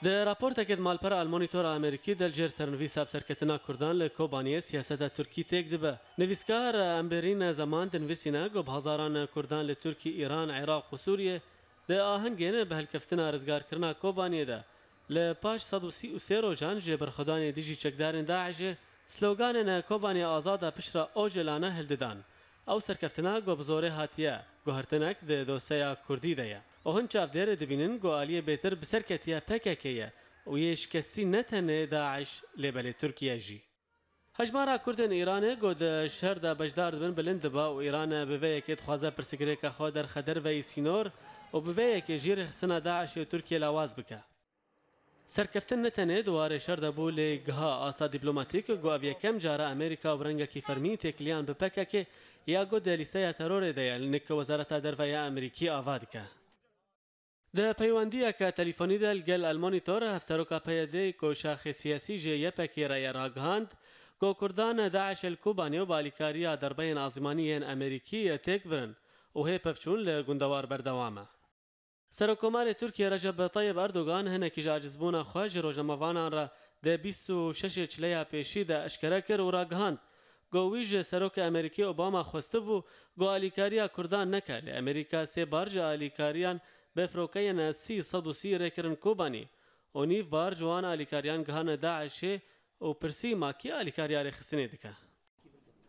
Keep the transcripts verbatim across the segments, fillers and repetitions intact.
Di raportekê di malpera El Monitor a Amerîkî de li jêr sernivîsa bi serketina Kurdan li Kobaniyê siyaseta Tirkî têk dibe. Nivîskar Emberîne Zaman dinivîsîne ku bi hezaran Kurdan li Tirkî, Îran, Iraq û Sûriyê di ahengên bi helkeftina rizgarkirina Kobaniyê de li paş sed û sî û sê rojan ji berxwedanê dijî çekdarên DAIŞê sloganên Kobaniyê azad a piştre Ocalanê hildidan. Ew serkeftina ku bi zorê hatiye guhertinek di dosyeya Kurdî de ye. Û hin çavdêr dibînin ku aliyê bêtir bi ser ketiye P K K ye û yê şikestî ne tenê DAIŞ lê belê Tirkiye jî. Hejmara Kurdên Îranê ku di şer de beşdar dibin bilind dibe û Îran bi vê yekê dixwaze pirsgirêka xwe derxe derveyî sînor û bi vê yekê jî rêxistina DAIŞê û Tirkiye lawaz bike. Serkeftin ne tenê di warê şer de bû, lê giha asta dîplomatîk ku ev yekem cara Amerîka bi rengekî fermî têkiliyan bi P K K ya ku di lîsteya terorê de ye, li nik Wezareta Derve ya Amerîkî ava dike. Di peywendiyeke telîfonî de li gel El Monitor, hevseroka P Y D'ê ku şaxê siyasî ji Y P G re ye ragihand, ku Kurdan DAIŞê li Kobanê û bi alîkariya derbeyên azîmanî yên Amerîkî têk birin û hê pevçûn li gundewar berdewam e. Serokkomarê Tirkiyê Recep Tayyip Erdogan hinekî ji acizbûna xwe ji rojnamevanan re di bîst û şeşê çileya pêşî de eşkere kir û ragihand, ku wî ji Serokê Amerîkî Obama xwestibû, ku alîkariya Kurdan neke, lê Amerîka sê bar ji alîkariyan bi firokeyên S sî sed û sî rê kirin Kobanî û nîv bar ji wan alîkariyan gihane DAIŞê û pirsî ma kî alîkariya rêxistinê dike.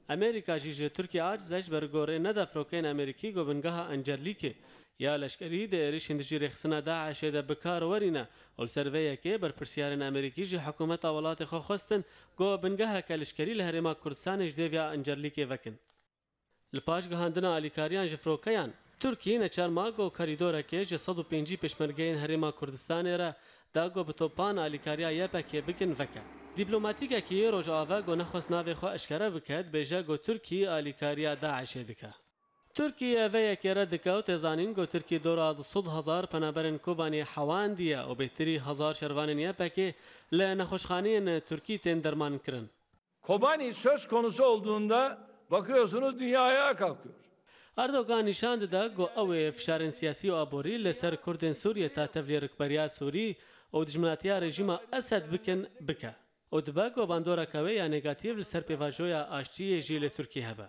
Amerîka jî ji Tirkiyê aciz e, ji ber ku rê neda firokeyên Amerîkî ku bingeha Encerlîkê ya leşkerî di êrişên dijî rêxistina DAIŞê de bi kar werîne û li ser vê yekê berpirsiyarên Amerîkî ji hikûmeta welatê xwe xwestin ku bingeheke leşkerî li Herêma Kurdistanê ji dêviya Encerlîkê vekin. Li paş gihandina alîkariyan ji firokeyan, Tirkî neçar ma ku korîdorekê ji sed û pêncî pêşmergeyên Herêma Kurdistanê re da ku bi topan alîkariya Y P G bikin veke. Dîplomatîkekî Rojava ku nexwest navê xwe eşkere bike, dibêje ku Tirkî alîkariya DAIŞê dike. Tirkiye vê yekê red dike û tê zanîn ku Tirkî dora du sed hezar penaberên Kobaniyê hewandiye û bêtirî hezar şervanên Y P G li nexweşxaneyên Tirkî tên dermankirin. Kobani söz konusu olduğunda bakıyorsunuz dünya ayağa kalkıyor. Erdogan nîşan dide ku ew ê fişarên siyasî û aborî li ser Kurdên Sûriyê ta tevlî rikberiya Sûrî û dijminatiya rejîma Esed bikin, bike. Û dibe ku bandoreke wê ya negatîf li ser pêvajoya aştiyê jî li Tirkî hebe.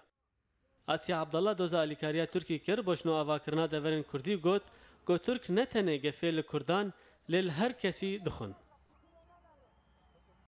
Asya Abdallah doza alîkariya Tirkî kir, boşno avakirina deverên Kurdî got ku Tirk ne tenê gefê li Kurdan, lê li her kesî dixwin.